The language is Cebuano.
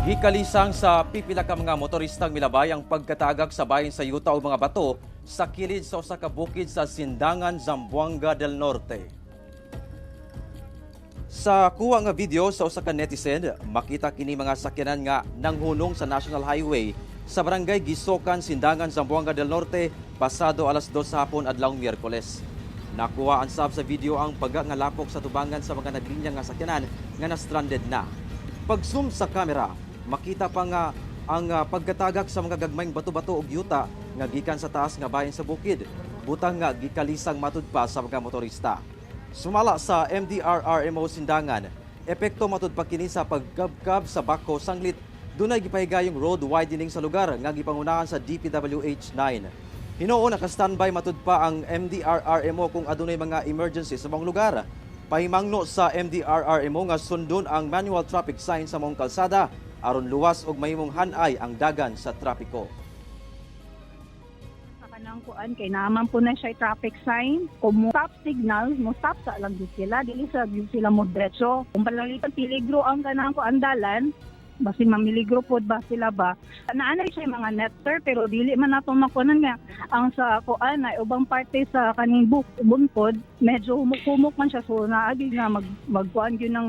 Gikalisang sa pipila ka mga motoristang milabay ang pagkatagak sa bahin sa yuta o mga bato sa kilid sa usa ka bukid sa Sindangan, Zamboanga del Norte. Sa kuha nga video sa usa ka netizen, makita kini mga sakyanan nga nanghunong sa National Highway sa barangay Gisokan, Sindangan, Zamboanga del Norte pasado alas 2 sa hapon adlawng Miyerkules. Nakuha ang sab sa video ang baga nga lapok sa tubangan sa mga naglinya nga sakyanan nga na-stranded na. Pag-zoom sa kamera, makita pa nga ang pagkatagak sa mga gagmayng bato-bato ug yuta nga gikan sa taas nga bahin sa bukid, butang nga gikalisang matud pa sa mga motorista. Sumala sa MDRRMO Sindangan, epekto matud pa kini sa paggabkab sa bako sanglit dunay gipahigayong road widening sa lugar nga gipangunahan sa DPWH 9. Hinuon naka-standby matud pa ang MDRRMO kung adunay mga emergency sa maong lugar. Pahimangno sa MDRRMO nga sundon ang manual traffic sign sa maong kalsada aron luwas ug mahimong hanay ang dagan sa trapiko. Sa kanang kuan kay naaman po na siya traffic sign. Kung mo stop signal, mo stop sa lang gyud sila, dili sa gyud sila mo diretso. Kung palalitan peligro ang kanang kuan dalan, basin mamiligro pod ba sila ba. Naanay siya mga net, sir, pero dili man nato makunan nga ang sa kuan ay ubang parte sa kaning buntod, medyo humok-humok man siya, so naagi nga magkuan gyud ng